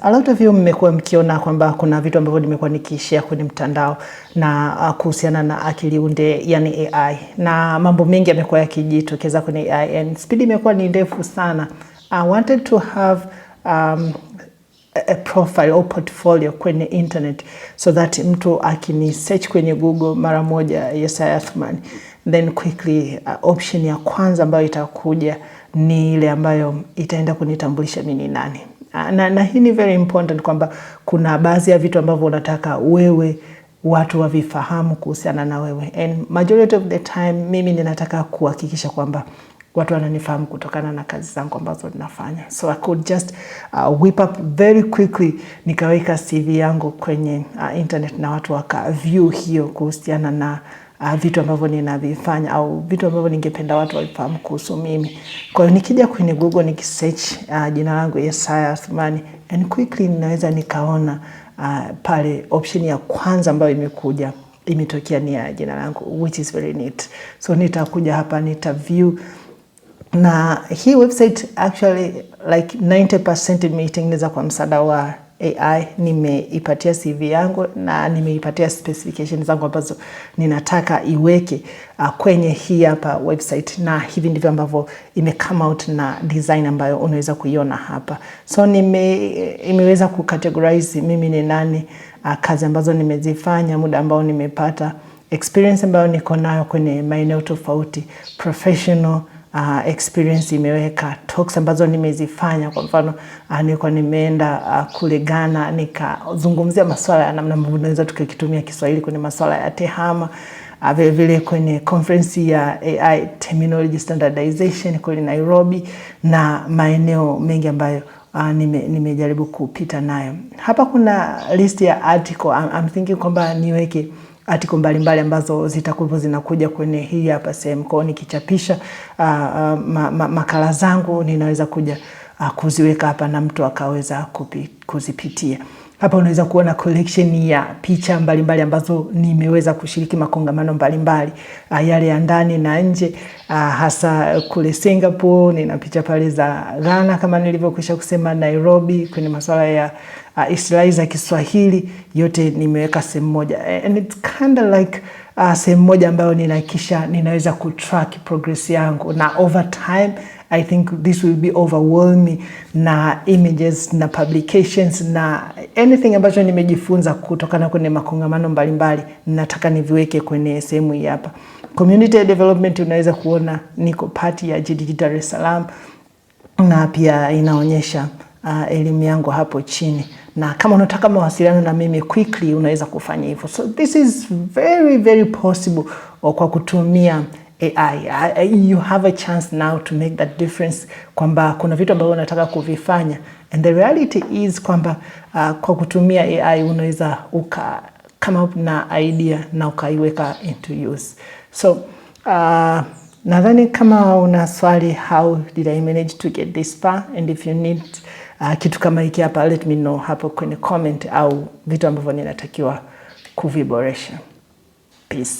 A lot of you mmekuwa mkiona kwamba kuna vitu ambavyo nimekuwa nikishare kwenye mtandao na kuhusiana na akili unde, yani AI, na mambo mengi yamekuwa yakijitokeza kwenye AI and speed imekuwa ni ndefu sana. I wanted to have a profile or portfolio kwenye internet so that mtu akini search kwenye Google mara moja Yesaya Athman, then quickly option ya kwanza ambayo itakuja ni ile ambayo itaenda kunitambulisha mimi ni nani. Na hii ni very important kwamba kuna baadhi ya vitu ambavyo unataka wewe watu wavifahamu kuhusiana na wewe, and majority of the time mimi ninataka kuhakikisha kwamba watu wananifahamu kutokana na kazi zangu ambazo ninafanya. So I could just whip up very quickly nikaweka CV yangu kwenye internet na watu waka view hiyo kuhusiana na vitu ambavyo ninavifanya au vitu ambavyo ningependa watu wavifahamu kuhusu mimi. Kwa hiyo nikija kwenye Google nikisearch jina langu Yesaya Athumani, and quickly ninaweza nikaona pale option ya kwanza ambayo imekuja imetokea ni ya jina langu, which is very neat. So nitakuja hapa, nita view, na hii website actually like 90% nimeitengeneza kwa msaada wa AI. Nimeipatia CV yangu na nimeipatia specification zangu ambazo ninataka iweke kwenye hii hapa website, na hivi ndivyo ambavyo ime come out na design ambayo unaweza kuiona hapa. So imeweza kucategorize mimi ni nani, kazi ambazo nimezifanya, muda ambao nimepata, experience ambayo niko nayo kwenye maeneo tofauti, professional experience imeweka talks ambazo nimezifanya. Kwa mfano, nilikuwa nimeenda kule Ghana nikazungumzia masuala ya namna ambavyo tunaweza tukakitumia Kiswahili kwenye masuala ya tehama, vile vile kwenye conference ya AI terminology standardization kule Nairobi na maeneo mengi ambayo nimejaribu kupita nayo. Hapa kuna list ya article. I'm thinking kwamba niweke article mbalimbali ambazo zitakuwa zinakuja kwenye hii hapa sehemu. Kwa hiyo nikichapisha makala zangu ninaweza kuja kuziweka hapa na mtu akaweza kuzipitia. Hapa unaweza kuona collection ya picha mbalimbali ambazo nimeweza kushiriki makongamano mbalimbali yale ya ndani na nje, hasa kule Singapore. Nina picha pale za Ghana kama nilivyokwisha kusema, Nairobi kwenye masuala ya istilahi za Kiswahili, yote nimeweka sehemu moja and it's kind of like sehemu moja ambayo ninahakikisha ninaweza kutrack progress yangu, na over time I think this will be overwhelming na images na publications na anything ambacho nimejifunza kutokana kwenye makongamano mbalimbali, nataka niviweke kwenye sehemu hii hapa. Community development, unaweza kuona niko part ya GDG Dar es Salaam na pia inaonyesha elimu yangu hapo chini, na kama unataka mawasiliano na mimi quickly unaweza kufanya hivyo. So this is very very possible kwa kutumia AI. You have a chance now to make that difference kwamba kuna vitu ambavyo unataka kuvifanya and the reality is kwamba kwa kutumia AI unaweza uka come up na idea na ukaiweka into use. So nadhani kama una swali, how did I manage to get this far, and if you need kitu kama hiki hapa, let me know hapo kwenye comment au vitu ambavyo ninatakiwa kuviboresha. Peace.